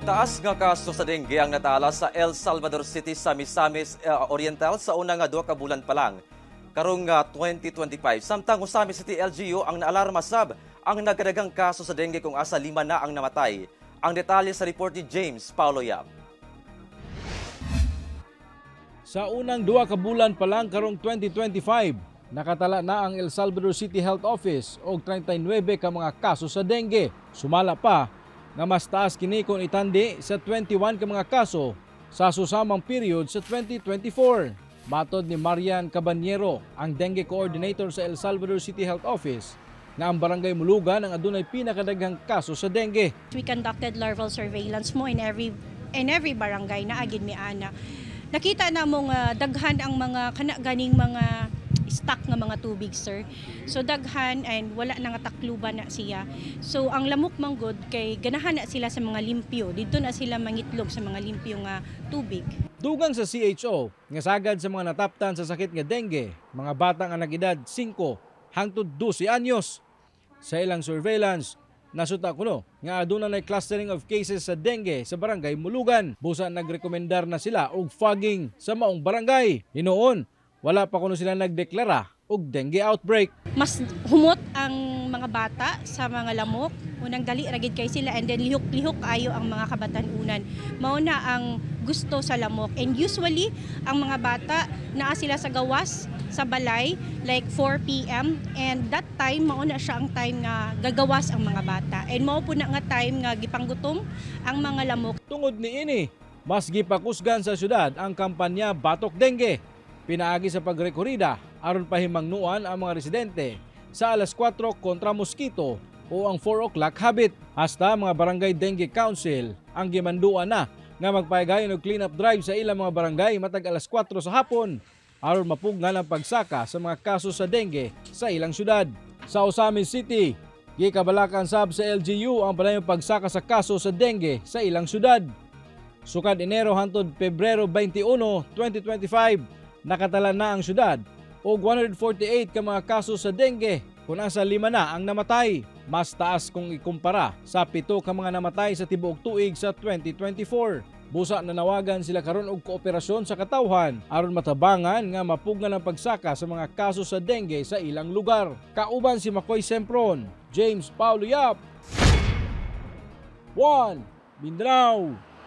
Taas nga kaso sa dengue ang natala sa El Salvador City sa Misamis Oriental sa una nga 2 ka bulan pa lang karong 2025. Samtang Ozamiz City LGU ang naalarma sab ang nagkadaghang kaso sa dengue kung asa lima na ang namatay. Ang detalye sa report ni James Paulo Yap. Sa unang 2 ka bulan pa lang karong 2025, nakatala na ang El Salvador City Health Office og 39 ka mga kaso sa dengue. Sumala pa nga mas taas kini kung itandi sa 21 ka mga kaso sa susamang period sa 2024. Matod ni Marian Cabanyero, ang dengue coordinator sa El Salvador City Health Office, nga ang Barangay Mulugan ang adunay pinakadaghang kaso sa dengue. We conducted larval surveillance mo in every barangay na agid mi ana. Nakita na mo nga daghan ang mga kana ganing mga stock nga mga tubig, sir. So daghan and wala na nga takluban na siya. So ang lamok manggod kay ganahan na sila sa mga limpyo. Didto na sila mangitlog sa mga limpyo nga tubig. Dugang sa CHO, nga sagad sa mga nataptan sa sakit nga dengue, mga bata nga nag-edad 5 hangtod 12 anyos. Sa ilang surveillance, nasuta kuno nga aduna nay clustering of cases sa dengue sa Barangay Mulugan. Busa nagrekomendar na sila og fogging sa maong barangay. Hinuon, wala pa kuno sila nagdeklara og dengue outbreak. Mas humot ang mga bata sa mga lamok. Unang dali ra gid kay sila and then lihok-lihok ayo ang mga kabatan-unan. Mao na ang gusto sa lamok. And usually ang mga bata naa sila sa gawas sa balay like 4 p.m. and that time mao na siya ang time nga gagawas ang mga bata. And mao po na nga time nga gipanggutom ang mga lamok. Tungod niini, mas gipakusgan sa syudad ang kampanya Batok Dengue. Pinaagi sa pagrekorida aron pahimangnuan ang mga residente sa alas 4 kontra mosquito o ang 4 o'clock habit. Hasta mga Barangay Dengue Council ang gimanduan na nga magpahigayong og clean up drive sa ilang mga barangay matag alas 4 sa hapon aron mapugnan ang pagsaka sa mga kaso sa dengue sa ilang syudad. Sa Ozamiz City, gikabalakan sab sa LGU ang padayong pagsaka sa kaso sa dengue sa ilang syudad. Sukad Enero hangtod Pebrero 21, 2025, nakatala na ang syudad og 148 ka mga kaso sa dengue kung asa lima na ang namatay. Mas taas kung ikumpara sa 7 ka mga namatay sa tibuok tuig sa 2024. Busa nanawagan sila karon og kooperasyon sa katawhan aron matabangan nga mapugnan ang pagsaka sa mga kaso sa dengue sa ilang lugar. Kauban si Makoy Sempron, James Paulo Yap. 1 Mindanao.